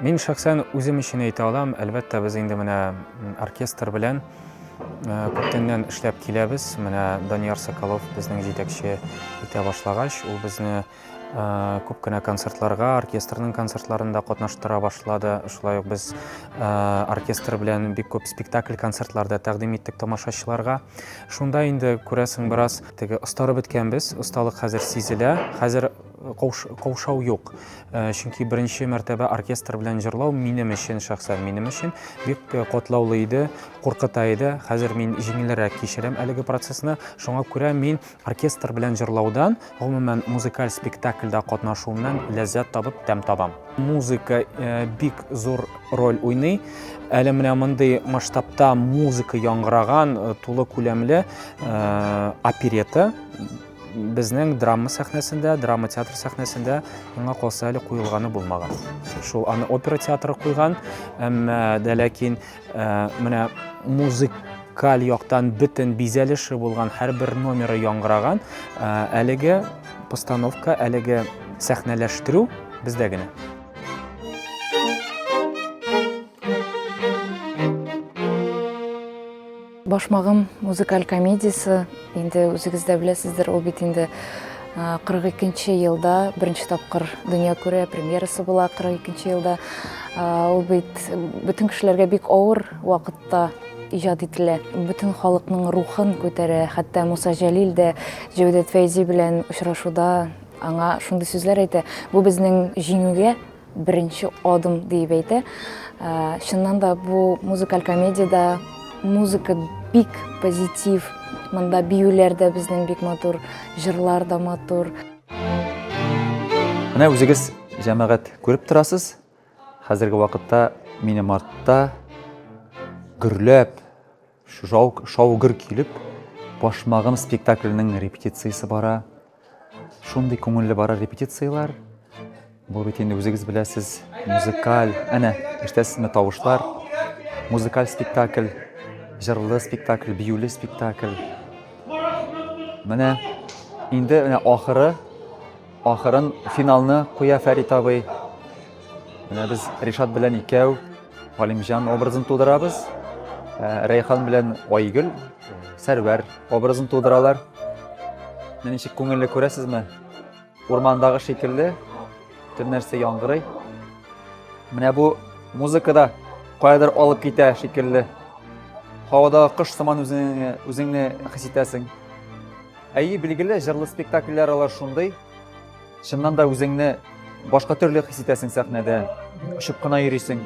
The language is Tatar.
Мин шәхсән үзем өчен әйтә алам, әлбәттә, без инде менә оркестр белән күптәннән эшләп киләбез. Менә Данияр Соколов безнең җитәкче итә башлагач, ул безне күп кенә концертларга, оркестрның концертларында катнаштыра башлады. Шулай ук без оркестр белән бик күп спектакль, концертлар да тәкъдим иттек тамашачыларга. Шунда инде күрәсең, бераз теге остарып беткәнбез, осталык хәзер сизелә. Хәзер каушау юк. Чөнки беренче мәртәбә оркестр белән җырлау минем өчен, шәхсән минем өчен бик катлаулы иде, куркыта иде. Хәзер мин җиңелрәк кичерәм әлеге процессны. Шуңа күрә мин оркестр белән җырлаудан, гомумән, музыкаль спектакльдә катнашуымнан ләззәт табып, тәм табам. Музыка бик зур роль уйный. Әле менә мондый масштабта музыка яңгыраган тулы күләмле оперета безнең драма сәхнәсендә, драма театр сәхнәсендә миңа калса әле куелганы булмаган. Шул аны опера театры куйган, әмма дә ләкин менә музыкаль яктан бөтен бизәлеше булган һәрбер номеры яңгыраган әлеге постановка, әлеге сәхнәләштерү бездә генә. Башмагым музыкаль комедиясе, инде үзегез дә беләсездер, ул бит инде 42 елда беренче тапкыр дөнья күрә, премьерасы була 42 елда. Ул бит бөтен кешеләргә бик авыр вакытта иҗат ителә. Бөтен халыкның рухын күтәрә. Хәтта Муса Җәлил дә Җәүдәт Фәйзи белән очрашуда аңа шундый сүзләр әйтә. Бу безнең җиңүгә беренче адым диеп әйтә. Чыннан да бу музыкаль комедиядә музыка бик позитив. Монда биюләр дә безнең бик матур, җырлар да матур. Менә үзегез җәмәгать күреп торасыз. Хәзерге вакытта минем артта гөрләп, шау-гөр килеп, Башмагым спектакленең репетициясе бара. Шундый күңелле бара репетицияләр. Бу бит инде үзегез беләсез, музыкаль, әнә, ишетәсезме тавышлар? Музыкаль спектакль, җырлы спектакль, биюле спектакль. Менә инде менә ахыры, ахырын финалны куя Фәрит абый. Менә без Ришат белән икәү Галимҗан образын тудырабыз. Ә, Рәйхан белән Айгөл Сәрвәр образын тудыралар. Менә ничек күңелле күрәсезме? Урмандагы шикелле бөтен нәрсә яңгырый. Менә бу музыка да каядыр алып китә шикелле. Һавадагы кош сыман үзеңне, үзеңне хис итәсең. Әйе, билгеле, җырлы спектакльләр алар шундый. Чыннан да үзеңне башка төрле хис итәсең сәхнәдә. Очып кына йөрисең.